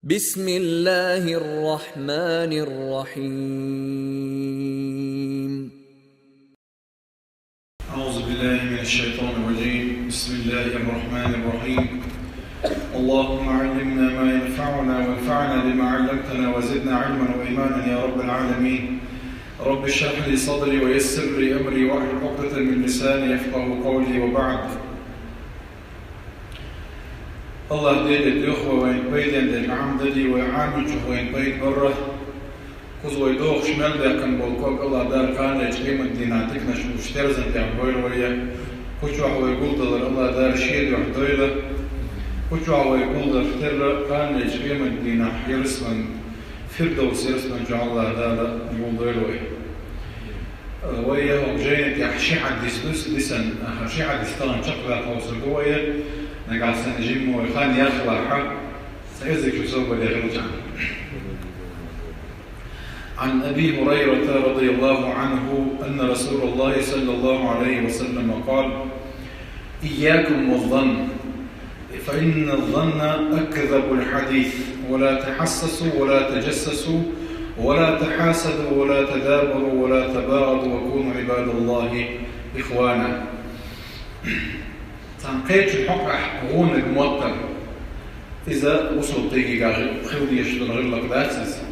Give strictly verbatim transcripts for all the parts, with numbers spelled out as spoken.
بسم الله الرحمن الرحيم. أعوذ بالله من الشيطان الرجيم. بسم الله الرحمن الرحيم. اللهم علمنا ما ينفعنا وانفعنا بما علمتنا وزدنا علما وإيمانا يا رب العالمين. رب اشرح لي صدري ويسر لي أمري واحلل عقدة من لساني يفقهوا قولي وبعد. АллахӀ Деле доьху вай вайна пайден дерг Ӏамал деш, вай Ӏамийчох вайна пайда барра. Кхуза вай дохуш мел баьккхина болу ког АллахӀ Дала кхана а къематдийнахь диканаш луш терзан тӀехь бойла вай. Кху чохь вай гулдалар АллахӀ Дала Шен дуьхьа дойла. Кху чохь вай гулдалар терра кхана а къематдийнахь ярсман, Фирдовс ярсман чохь АллахӀ Дала гулдойла вай. Вай яхьа жайна тӀехь ши хьадис ду, дисина, аха, ши хьадис тахана чекхваьккхина хьовсур ду вай, нагахь санна жимма вай хан яхлахь, цхьа эзар чу собар яхилчахь. عن أبي هريرة رضي الله عنه أن رسول الله صلى الله عليه وسلم قال: إياكم والظن، فإن الظن أكذب الحديث، ولا تحسسوا ولا تجسسوا ولا تحاسدوا ولا تدابروا ولا تباغضوا وكونوا عباد الله إخوانا. Цхьана кхечун хьокъехь гӀонаг моттар. Иза бусалба кегийга хила дезаш долу гӀиллакх дац иза.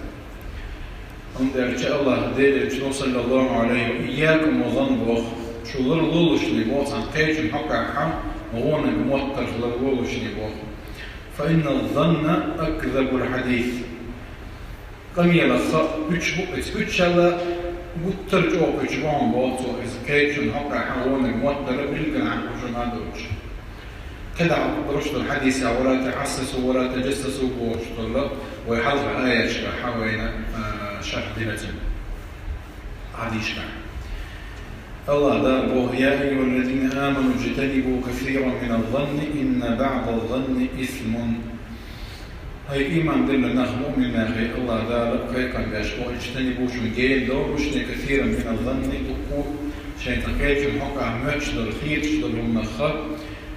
ХӀунда аьлча АллахӀ Делан Элчано, саллаллаху Ӏалайхи ва, «Ийякум ва занна», боху, шу ларлолушний боху, цхьана кхечун хьокъехь гӀонаг моттарх ларлолушний боху. «Фа инна занна акзабул хьадис». Къамелах хаа гучу бу, иза гучу шала гуттар а чӀогӀа гучу бу хьуна боху цо, иза кхечун хьокъехь гӀонаг моттар билггал хьан хӀума долчу. КхидӀа а дош долу хьадисехь: «Ва ла тахьассасу, ва ла таджассасу», бохуш долу, вай хьалха аяташкахь вайна, а, шархь дина цуьнан хьадисашкахь. АллахӀ Дала боху: «Я айюхаллазина аману жтанибу касиран мина занни, инна баъда занни исмун». Хьай ийман диллина нах, муъмин нахе, АллахӀ Дала пайхамарш боху: «Жтанибу», шуна гена довлушне, «касиран мина занни», дуккха а шайна цхьа кхечун хьокъехь моьттуш долу, хеташ долу хӀуманах,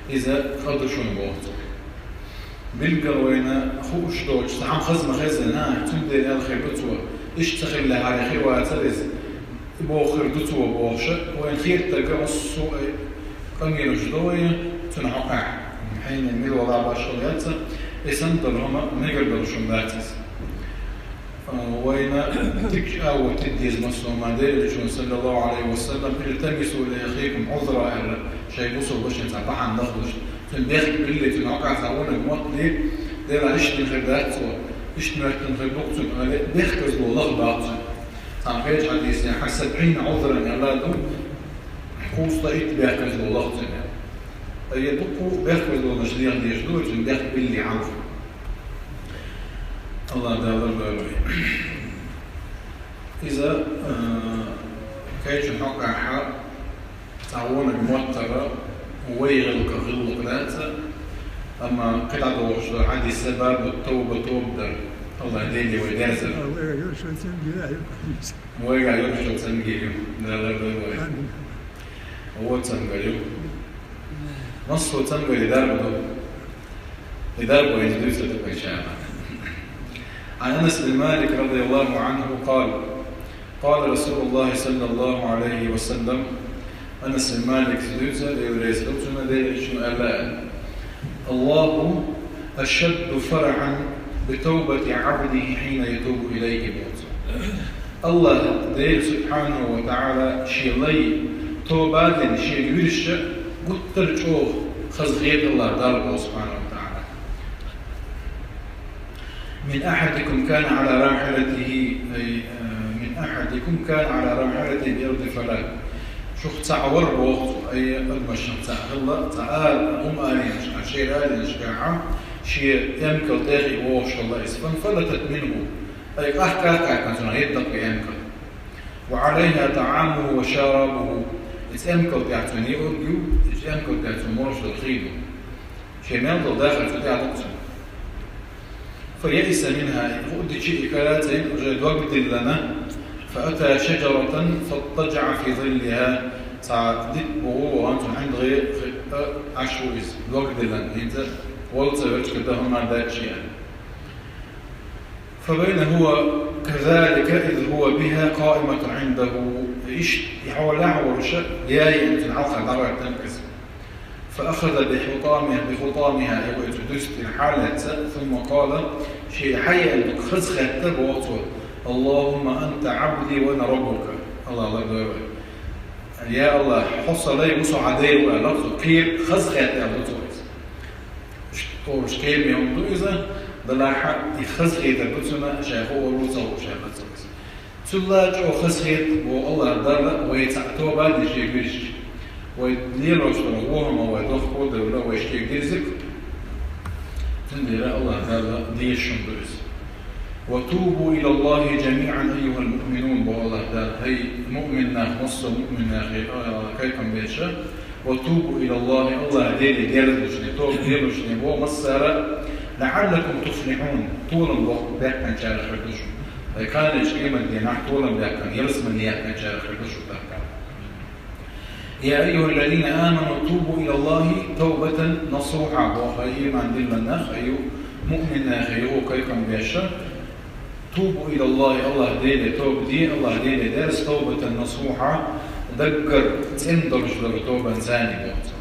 иза къа ду шуна боху цо. Билггал вайна хууш доцуш, цхьа хӀума хаза ма хезна, цундела аьлла хир ду цо, иштта ца хиллехьара хир вацара иза, и боху хир ду цо бохуш, вайна хетарг массо а къамелаш до вайн цуьнан хьокъехь. Хьенан мила вала башхалла яц, и санна долу хӀума мегар долуш хӀума дац иза. Вайна дикачу агӀор тидда деза массо а ма, Делан Элчано, саллаллаху Ӏалайхи ва саллам: «Илтамису ли ахикум Ӏузра», аьлла, шайн бусалба вашина цхьа бахьана лахалаш. Цуьнан бехк билли, цуьнан хьокъехь цхьа гӀонаг мотт дели, Делахь иштта дина хир дац цо, иштта моьттина хир ду-кх цуьнан, аьлла, бехказло лаха бац цуьнан. Цхьана кхечу хьадисехь: «Сабъина Ӏузран», аьлла ду, кхузткъа итт бехказло лаха цуьнан. Ткъа дуккха а бехказлонаш леха дезаш ду, цуьнан бехк билли хьалха. АллахӀ Дала лардойла вай. Иза, а, кхечун хьокъехь цхьа гӀонаг моттар вай гӀиллакх, гӀиллакх дац, амма кхидӀа догӀуш ду хьадис, бабу тавба, тоба дар. АллахӀ Деле вай дерзар. Вайга йолуш йолу цамгар ю, Дала лардойла вай. Амин. Вон цамгар ю. Массо а цамгарий дарба ду. И дарба вайна дуьйцур ду вай, иншаАллахӀ. عن أنس بن مالك رضي الله عنه قال: قال رسول الله صلى الله عليه وسلم, Анас бин Малика дуьйцу, Дела реза хуьлда цунна, Делан Элчано аьлла: «الله أشد فرحا بتوبة عبده حين يتوب إليه», боху цо. АллахӀ Дела, субхьанаху ва таӀала, шен лай тоба дина, шега вирзича, гуттар а чӀогӀа хазахета АллахӀ Дала боху, субхьанаху ва таӀала. «من أحدكم كان على راحلته», أي, э, «من أحدكم كان على راحلته بأرض فلاة». Шух цхьаъ вара боху цо, ай, адамашна цхьаъ хилла, цхьа ала, хӀума алийнашкахь, шера алийнашкахь, шен эмкал тӀехь вогӀуш хилла иза. «فانفلتت منه», ай, къахкхаьхкина цунах хӀетта дакъа эмкал. «وعليها طعامه وشرابه». Иза эмкал тӀехь цуьнан йиъург ю, иза эмкал тӀехь цо молуш долу хи ду. Шен мел долу дахар цу тӀехь ду-кх цуьнан. «فيئس منها», хӀуъа дичи и карацийна, уже дог диллина, «فأتى شجرة فاضطجع في ظلها». Цхьа дитт бу гӀо вахана, цуьнан хьиндагӀе хи-, а, Ӏаш ву иза, дог диллина, хӀинца волу ца верча кхин дан хӀума дац шен. فبين هو كذلك إذ هو بها قائمة عنده. Иштта и хьолехь волуш яй цуьнан хьалха дӀагӀоьртина иза. فأخذ بخطامها، بخطامها, и вай цу дуьстина хьалаьцна, ثم قال, шен хьаеана дукха хазахетта боху цо: اللهم أنت عبدي وأنا ربك. Аллах, лардойла вай. Я Аллах, хьо сан лай ву, со хьан Дела ву аьлла цо, кхера хазахетта аьлла цо иза. Иштта олуш кхераме хӀума ду иза, делахь и хазахетар ду цунна, ша хуур ву, ца хууш аьлла цо иза. Цул а чӀогӀа хазахета боху Аллах Дала вай цхьаъ тоба деш вирзича. Вай лелош долу вон хӀума вай дохко а девлла, вай шега дирзиг. Цундела Аллах Дала дезаш хӀума ду иза. وتوبوا إلى الله جميعا أيها المؤمنون, боху Аллах Дала, хӀай муъмин нах, массо а муъмин нахе, а, кхайкхам беш. وتوبوا إلى الله, Аллах Деле герзалушне, тоба делушне боху массара а, لعلكم تفلحون, толам боккху баьккхинчарах хир ду шу. Вай кхана а къематдийнахь толам баьккхина, ялсамане яьккхинчарах хир ду шу тахана. يا أيها الذين آمنوا توبوا إلى الله توبة نصوحا, боху, хӀай иман диллина нах, хӀай муъмин нах, хӀай кхайкхам беш. توبوا إلى الله, Аллах Деле тоба де, Аллах Деле дерза, توبة نصوحا, даггара цӀена долуш долу тобанца, боху цо.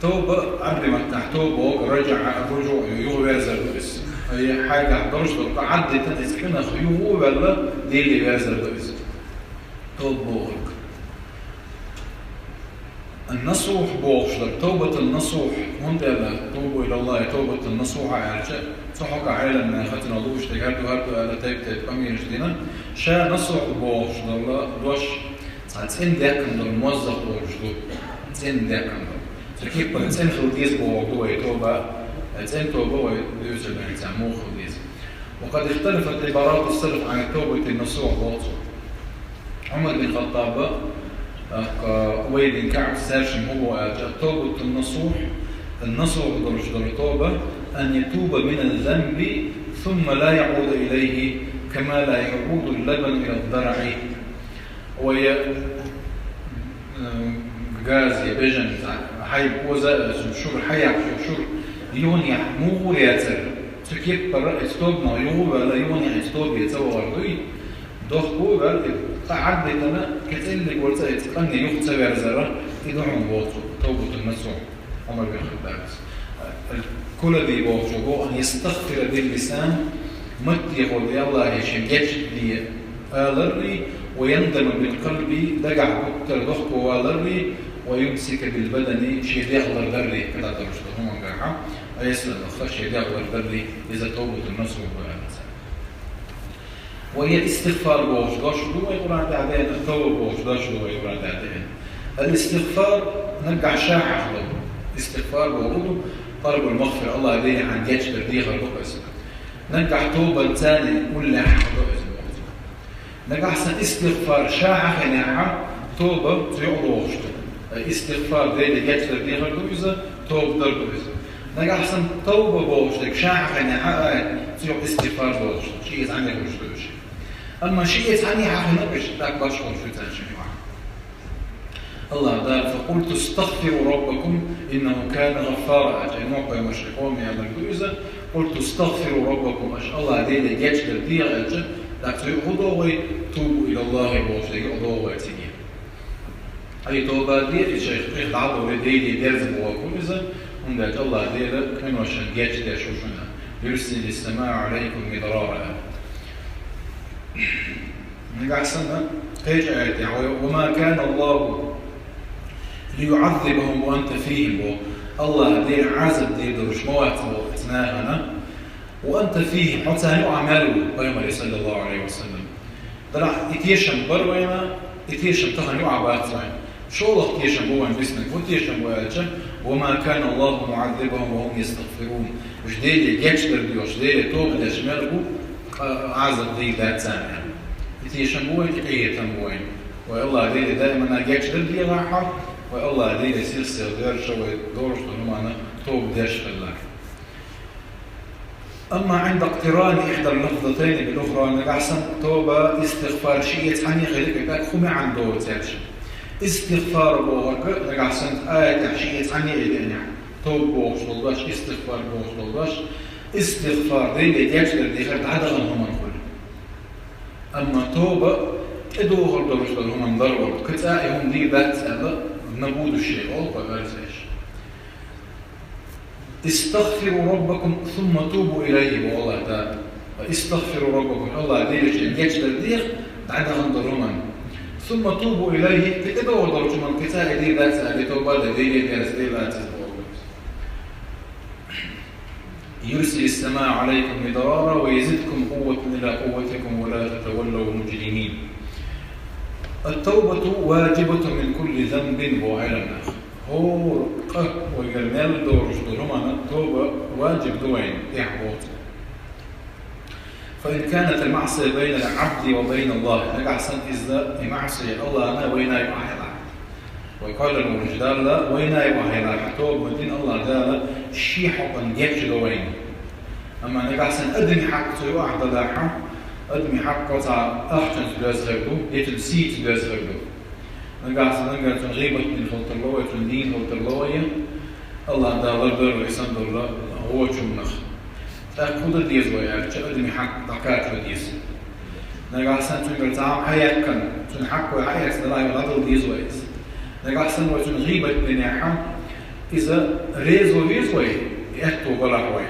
Тоба, Ӏарбийн маттахь тоба боху رجع الرجوع, юхаверзар ду иза. Хьай хьайгахь долуш долу къа Ӏаддитина иза, къинах юха а ваьлла, Деле верзар ду иза. Тоба бохург. Насух бохуш дара, توبة نصوح, хӀунда аьлла, توبوا إلى الله توبة نصوحا аьлча, цу хьокъехь Ӏеламнаха цунах лууш дерг хӀара ду, хӀара ду аьлла, тайп-тайпа къамелаш дина. Ша насух бохуш долу дош, цхьа цӀена даьккхина долу моззах бохуш ду. ЦӀена даьккхина долу. Цу кепара цӀена хила деза бохург ду вай тоба, цӀена тоба вай дуьйцур дац, муха хила деза. وقد اختلفت عبارات السلف عن التوبة النصوح, боху цо. Ӏумар бин Хаттаба, а, Убай бин КаӀба, цаьршимма хӀун боху аьлча, التوبة النصوح, насух долуш долу тоба, أن يتوب من الذنب ثم لا يعود إليه كما لا يعود اللبن إلى الضرع. Вай, э, газе, бежанца, хьайба оза, э, шура хьаяккха, шура юханехьа муха гӀур яцара, цу кепара иза тобанах юха а ваьлла, юханехьа иза тобе ца вахар дуй, дохко а ваьлла, и къа Ӏаддитина, кхин цӀена дерг вара цӀа иза къанне юха ца верзара, и ду хьуна, боху цо, توبة نصوح. Ӏумар бин Хаттабас. Кулаби бохучо боху: أن يستغفر باللسان, маттехула Аллахье шен гечде аларли, ويندم بالقلب, дагахь гуттар а дохко валарли, ويمسك بالبدن, шен дегӀ лардарли, кхидӀа долуш долу хӀумангахьа, айса лаха шен дегӀ лардарли, иза توبة نصوح бу аьлла цара. Вай истигъфар бохуш дош ду вай Къуръан тӀехь деана, тавба бохуш дош ду вай Къуръан тӀехь деана. Ал-истигъфар наггахь ша хьахадо. Истигъфар боху ду, талабул магъфира, Аллах Деле хьан гечдар дехар ду иза. Наггахь тобанца уллехь хьахадо иза боху. Нагахь сан истигъфар ша хьахинехьа, тоба цу юкъа дохуш ду. Истигъфар Деле гечдар дехар ду иза, тоба дар ду иза. Нагахь сан тавба бохуш дерг ша хьахинехьа, ай, цу юкъа истигъфар бохуш ду, ши эца хьанехуш ду уьш. Амма ши эца хьанехьа хинарг уьш, тӀаккха башхалла шу цаьршимма юкъахь. Аллах Дала: فقلت استغفروا ربكم إنه كان غفارا, аьлча, Нухь пайхамарша къоме аьлларг ду иза: قلت استغفروا ربكم, аша Аллах Деле гечдар дехьа аьлча, тӀаккха цу юкъа хӀун догӀу вай, توبوا إلى الله бохуш дерг юкъа догӀу вай цига. Ай, тоба де, и шайх, и дӀадоле Деле дерза бохург ду иза, хӀунда аьлча Аллах Дела къиношна гечдеш ву шуна. يرسل السماء عليكم مدرارا. Нагахь санна кхечу аятехь: وما كان الله ليعذبهم وأنت فيهم, боху. Аллах Дела Ӏазап дийр долуш ма вац боху оцу нахана. وأنت فيهم, хьо царна юкъахь мел ву, пайхамаре, саллаллаху Ӏалайхи ва саллам. Делахь и тешам бара вайна, и тешам тахана юкъахь бац вайна. ШолгӀа тешам бу вайна биснарг. ХӀун тешам бу аьлча: وما كان الله معذبهم وهم يستغفرون. Уьш Деле гечдар доьхуш, Деле тоба деш мел бу, къа-, Ӏазап дийр дац царна. И тешам бу вайна, и къинхетам бу вайна. Вай Аллах Деле даимана гечдар дехахь, вай Аллах Деле сих-сиха доьрзуш вай долуш долу хӀуманна тоба деш хилла. أما عند اقتران إحدى اللفظتين بالأخرى, нагахь санна тоба, истигъфар ши эца хьанехь хилла, тӀаккха хӀун маьӀна догӀу цаьршимма? Истигъфар бохург нагахь санна аятехь ши эца хьанехь хилла, тоба бохуш долу дош, истигъфар бохуш долу дош, Истигъфар, Деле гечдар дехар дӀадахана хӀуман хуьлу. Амма тоба тӀедогӀур долуш долу хӀуман дар вара. Кхин цкъа а и хӀума дийр дац аьлла, на будущее олу Къуръан чохь. «Истагъфиру раббакум сумма тубу илайхи», боху Аллах Дала. «Ва истагъфиру раббакум», Аллах Деле шен гечдар деха, дӀадахана долу хӀуман. «Сумма тубу илайхи», кхин тӀедогӀур долчу хӀуман кхин цкъа а и дийр дац аьлла, тоба дан Деле дерас дийр дац иза боху. «يرسل السماء عليكم مدرارا ويزدكم قوة إلى قوتكم ولا تتولوا مجرمين». «التوبة واجبة من كل ذنب», боху Ӏилманаш. ХӀора къа вайгара мел доруш долу хӀуманна тоба ваджиб ду вайна, тӀехь боцу. «فإن كانت المعصية بين العبد وبين الله», нагахь санна иза и маӀсия Аллахьна вайна юкъахь хилахь. Вай кхоьллина волчу Далла вайна юкъахь хилахь, тоба ма дина Аллах Дала шен хьокъан гечдо вайна. Амма нагахь санна адамийн хьакъ цу юкъахь далахь, адамийн хьакъ цхьа ахчанца доьзна хир ду, я цуьнан сийца доьзна хир ду. Нагахь санна нагахь цуьнан гӀийбат дина хила тарло вай, цуьнан дийна хила тарло вай, Аллах Дала лардойла вай, сан долла гӀочунах. ТӀаккха хӀун дан деза вай аьлча, адамийн хьакъ дӀакхачо деза. Нагахь санна цуьнгара цхьа хӀума хьаяьккхина, цуьнан хьакъ вай хьаэцна, Далла вай дӀадала деза вай иза. Нагахь санна вай цуьнан гӀийбат динехь, иза реза ван веза вай, и аьтто балахь вай.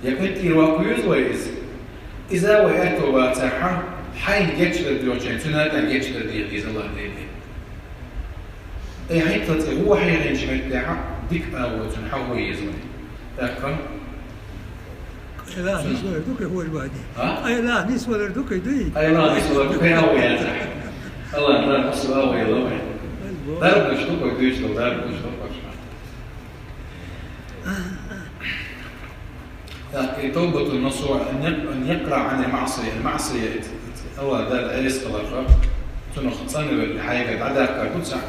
Я кхин тӀера ваккха веза вай иза. Иза вай аьтто бацахь, хьайна гечдар доьхучохь, цуьнан тӀехь гечдар деха деза Аллах Деле. Ай хьайна цхьацца гӀо хьехийначу меттехь дика агӀо цуьнан хьахо еза вай. ТӀаккха? Ай лаха нисвалар ду кхин хӀора бахьане. А? Ай лаха нисвалар ду кхин дуй? Ай лаха нисвалар ду кхин агӀо яцахь. Аллах Дала массо а агӀо елла вай. Дарба деш ду кхин дуьйцу, дарба деш ду кхин. ТӀаккха и тавбатун насухь, ан як-, ан якълаӀа Ӏанил маӀсия, маӀсия, Аллах Дала Ӏеса хиларх, цунах цӀанвелла хьайгара дӀадаккхар ду цхьаъ.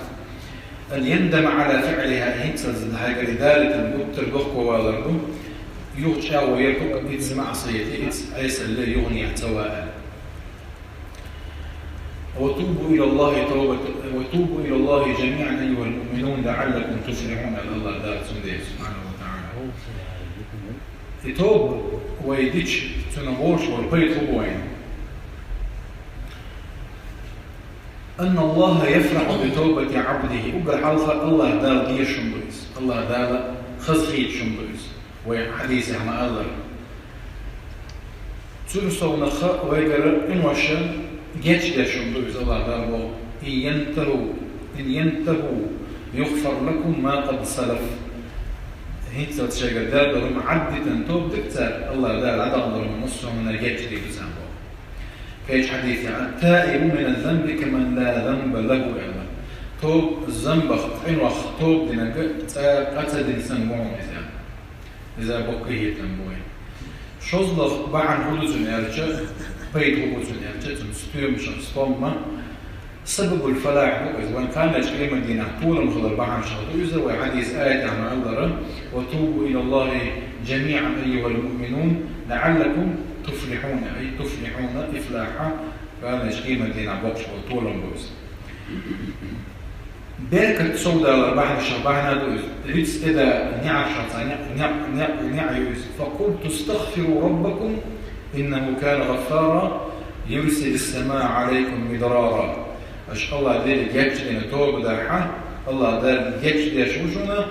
Ан яндама Ӏала фиӀлиха, хӀинцалц хьайгара и далийтина гуттар а дохковалар ду, юха чӀагӀо яр ду, иза маӀсият, иза Ӏесалле юханехьа ца ван аьлла. «وتوبوا إلى الله توبة، وتوبوا إلى الله جميعا أيها المؤمنون لعلكم تفلحون», аьлла Аллах Дала цундела, субхьанаху ва тагӀала. И тоба вай дича, цунах вовшахвала пайда хӀун бу вайна? «أن الله يفرح بتوبة عبده», уггар хьалха Аллах Дала дезаш хӀума ду иза. Аллах Дала хазахеташ хӀума ду иза. Вай хьадисехь ма-аллара. Цуьнан совнаха вайгара къинош гечдеш хӀума ду иза, Аллах Дала боху: «إن ينتهوا، إن ينتهوا يغفر لكم ما قد سلف». ХӀинцалц шайгара даьлла долу хӀума Ӏаддитина тоба дича цара, Аллах Дала дӀадахана долу хӀума массо а хӀуманна гечдийр ду царна боху. Кхечу хьадисехь: «التائب من الذنب كمن لا ذنب له», аьлла. Тоба, занбах, къинойх тоба динарг цкъа а къа ца дина санна ву хьуна иза. Иза боккха хӀетам бу вайн. ШозлагӀа бахьана хӀун ду цуьнан аьлча, пайда хӀун бу цуьнан аьлча, цуьнан стоьмашах стомма, сабабул фалахь бу иза, вайн кханечу къематдийнахь толам хилар бахьанашах ду иза, вай хьадис аятехь ма-аллара: «وتوبوا إلى الله جميعا أيها المؤمنون لعلكم تفلحون», ай, туфлихьуна, ифлахьа, кханечу къематдийнахь боккхуш болу толам бу иза. Беркат совдалар бахьанашах бахьана ду иза. Рицкъ тӀеда неӀаршах цхьа неӀ, неӀ, неӀ, неӀ ю иза. «فقلت استغفروا ربكم إنه كان غفارا يرسل السماء عليكم مدرارا». Аша Аллах Деле гечдина тоба дахьа, Аллах Дала гечдеш ву шуна,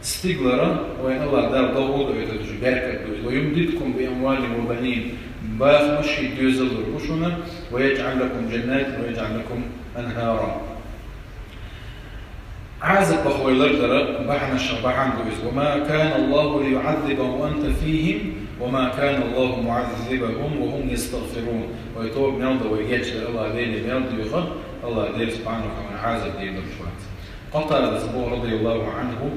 стигалара, вайн Аллах Дала догӀу а дойтуш, беркат ду иза. «ويمددكم بأموال وبنين», бахамаши доьзал лур бу шуна, «ويجعل لكم جنات ويجعل لكم أنهارا». Ӏазапах вай лардара бахьанашах бахьана ду иза: «وما كان الله ليعذبهم وأنت فيهم وما كان الله معذبهم وهم يستغفرون». Вай тоба мел дан, вай гечдар Аллах Деле мел доьху, Аллах Дела субхьанаху ва тагӀала Ӏазап дийр долуш вац. Къатадас боху, радияллаху Ӏанху: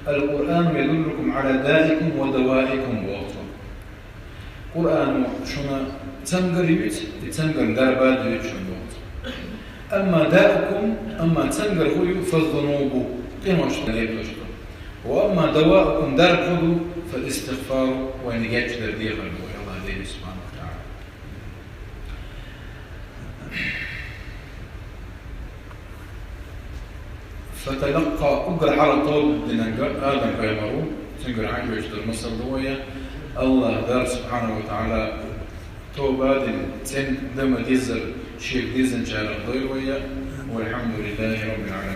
«القرآن يدلكم على دائكم ودوائكم», боху цо. Къуръано шуна цамгар юьйцу, и цамгарна дарба а дуьйцу шуна боху. «أما داؤكم», амма цамгар хӀун ю, «فالذنوب», къинош ду, лепаш ду. «وأما دواؤكم», дарба хӀун ду, «فالاستغفار», вайна гечдар дехар ду, Аллах Дела субхьанаху ва тагӀала. «فتلقى», уггар хьалха тоба динарг Адам-пайхамар ву, цуьнгара хьан оьшуш дара масал ду вай, Аллахӏ Дала субхьанахӏу ва таӏала тобадин цӏен ма деззара, ширк деззинчарах дойла вай. والحمد لله رب العالمين.